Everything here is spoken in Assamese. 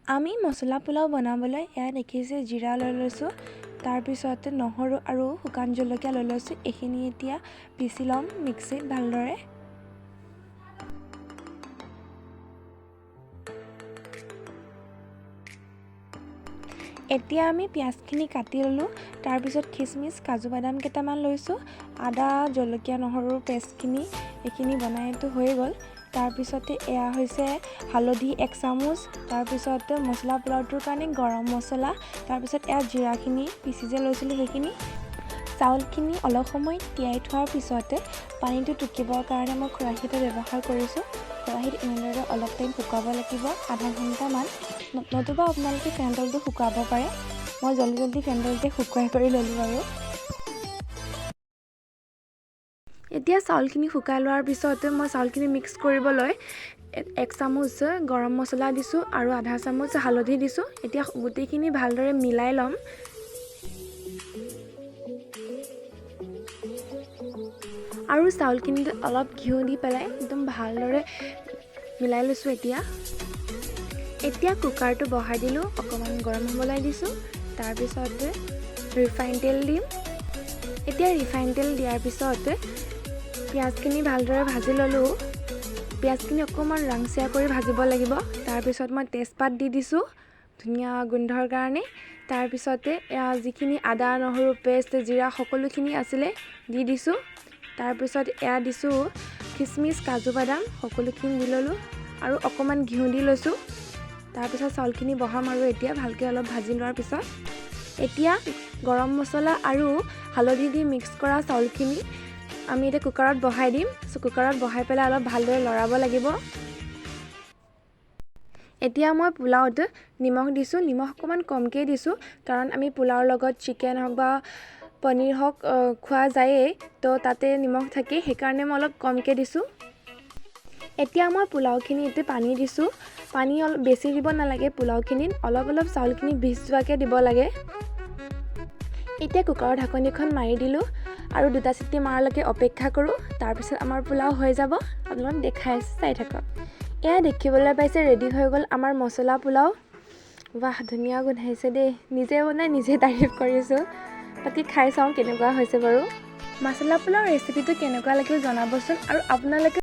আমি মছলা পোলাও বনাবলৈ এয়া দেখিছে, জিৰা লৈ লৈছোঁ, তাৰপিছত নহৰু আৰু শুকান জলকীয়া লৈ লৈছোঁ। এইখিনি এতিয়া পিচি ল'ম মিক্সিত ভালদৰে। এতিয়া আমি পিঁয়াজখিনি কাটি ল'লোঁ। তাৰপিছত খিচমিচ, কাজু বাদাম কেইটামান লৈছোঁ, আদা, জলকীয়া, নহৰুৰ পেষ্টখিনি এইখিনি বনাইতো হৈয়ে গ'ল। তাৰপিছতে এয়া হৈছে হালধি 1 চামুচ, তাৰপিছত মছলা পোলাওটোৰ কাৰণে গৰম মছলা, তাৰপিছত এয়া জিৰাখিনি পিচি যে লৈছিলোঁ সেইখিনি। চাউলখিনি অলপ সময় তিয়াই থোৱাৰ পিছতে পানীটো টুকিবৰ কাৰণে মই খৰাহী এটা ব্যৱহাৰ কৰিছোঁ। খৰাহীত এনেদৰে অলপ টাইম শুকুৱাব লাগিব, আধা ঘণ্টামান, নতুবা আপোনালোকে ফেন তলতো শুকুৱাব পাৰে। মই জল্দি জল্দি ফেন তলতে শুকুৱাই কৰি ল'লোঁ আৰু। এতিয়া চাউলখিনি শুকাই লোৱাৰ পিছত মই চাউলখিনি মিক্স কৰিবলৈ 1 চামুচ গৰম মছলা দিছোঁ আৰু আধা চামুচ হালধি দিছোঁ। এতিয়া গোটেইখিনি ভালদৰে মিলাই ল'ম। আৰু চাউলখিনিত অলপ ঘিউ দি পেলাই একদম ভালদৰে মিলাই লৈছোঁ। এতিয়া এতিয়া কুকাৰটো বহাই দিলোঁ, অকণমান গৰম হ'বলৈ দিছোঁ। তাৰপিছত ৰিফাইন তেল দিম। এতিয়া ৰিফাইন তেল দিয়াৰ পিছত পিঁয়াজখিনি ভালদৰে ভাজি ল'লোঁ। পিঁয়াজখিনি অকণমান ৰংচীয়া কৰি ভাজিব লাগিব। তাৰপিছত মই তেজপাত দি দিছোঁ ধুনীয়া গোন্ধৰ কাৰণে। তাৰপিছতে যিখিনি আদা, নহৰু পেষ্ট, জিৰা সকলোখিনি আছিলে দি দিছোঁ। তাৰপিছত এয়া দিছোঁ খিচমিচ, কাজু বাদাম সকলোখিনি দি ল'লোঁ আৰু অকণমান ঘিউ দি লৈছোঁ। তাৰপিছত চাউলখিনি বহাম আৰু এতিয়া ভালকৈ অলপ ভাজি লোৱাৰ পিছত এতিয়া গৰম মছলা আৰু হালধি দি মিক্স কৰা চাউলখিনি আমি এতিয়া কুকাৰত বহাই দিম। কুকাৰত বহাই পেলাই অলপ ভালদৰে লৰাব লাগিব। এতিয়া মই পোলাওত নিমখ দিছোঁ। নিমখ অকণমান কমকৈ দিছোঁ, কাৰণ আমি পোলাওৰ লগত চিকেন হওক বা পনীৰ হওক খোৱা যায়েই, তো তাতে নিমখ থাকেই, সেইকাৰণে মই অলপ কমকৈ দিছোঁ। এতিয়া মই পোলাওখিনিত পানী দিছোঁ। পানী অলপ বেছি দিব নালাগে পোলাওখিনিত, অলপ অলপ চাউলখিনি ভিজ যোৱাকৈ দিব লাগে। এতিয়া কুকাৰৰ ঢাকনিখন মাৰি দিলোঁ আৰু দুটা চিটি মৰালৈকে অপেক্ষা কৰোঁ। তাৰপিছত আমাৰ পোলাও হৈ যাব। আপোনালোক দেখাই আছোঁ, চাই থাকক। এয়া দেখিবলৈ পাইছে, ৰেডি হৈ গ'ল আমাৰ মছলা পোলাও। বাহ, ধুনীয়া গোন্ধাইছে দেই। নিজে বনাই নিজে তাৰিফ কৰিছোঁ। বাকী খাই চাওঁ কেনেকুৱা হৈছে বাৰু। মছলা পোলাও ৰেচিপিটো কেনেকুৱা লাগিল জনাবচোন আৰু আপোনালোকে